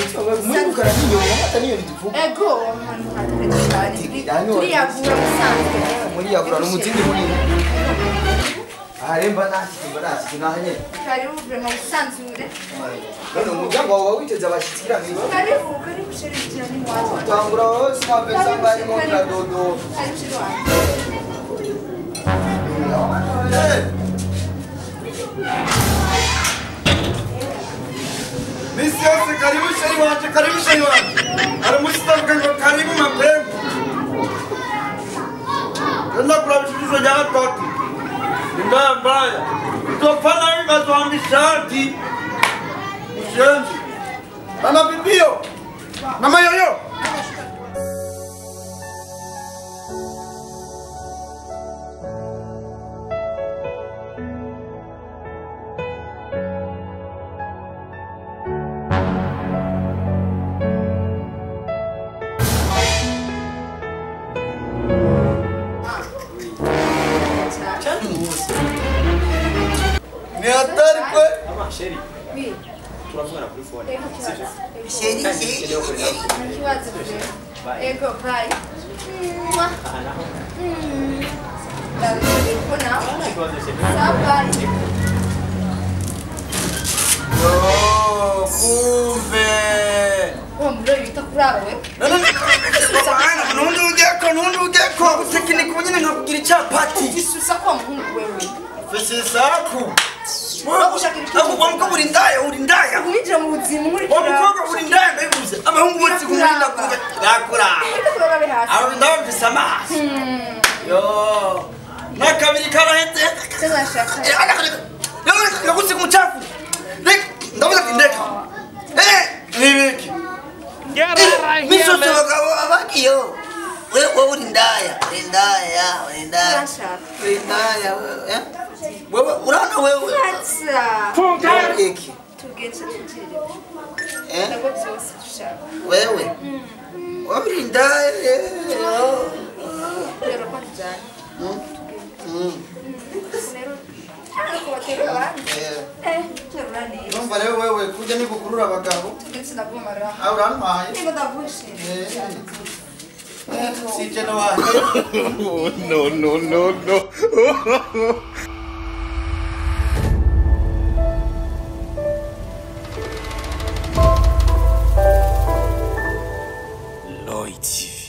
Muri n'inyoni amata n'inyoni zivuga. Ego ahantu hatari cyane. Turiyagura musanzwe. Muriyagura n'umutindi munini. Aremba nashiki nahanye. Karibu vraiment usanzure. None umuryango wawe witeze abashitsi kugira ngo Karibu karibu chéri cyane wacu. Tangura wowe sinapesa ngari mo dodo. Karibu chéri wacu. Misi yose karibu chéri wacu karibu chéri wacu. Aramusitavuga ngo karibu mapembe. Nenda kurabishirizo nyakati. Mbaya mbaya. Utofana hivi Mshenzi. Mama bibio. Mama yoyo. Ni hatari kweli. Mama chéri. Oui. Turavugana kuri phone. Chéri, chéri. Kibazo. Ego bye. Yo, kumbe. Uwo murori wita kuri awe. Nundi ujyako gutekinika nyine nkakugira icyapati. Ufise ko muhungu wewe. Ufise saku. Ako uri ndaya uri ndaya. Winjira mu buzima muri kura. Umukobwa uri ndaya ndabivuze. Abahungu bose kumurinda kuba nakura. Abo ndabafise amaso. Yo. Nakabiri karaheze. Cyashaka. Yo, umucafu. Reka ndavuze ati ndeka. Eh, nibiki. Misoso bagabo abakiyo. Wewe uri ndaya, uri ndaya, uri ndaya. Uri ndaya, eh? Wewe urana wewe. Funga. Iki. Tugenze tujire. Eh? Ntabwo byose dushaka. Wewe. Wewe uri ndaya. Rero kwa tujana. Rero Numva rero wewe kujya ni gukurura abagabo. Tugenze ndagumara. Ah urantwaye. Niba ndagushimye. Sije no wahe. No no no no. Lloyd TV.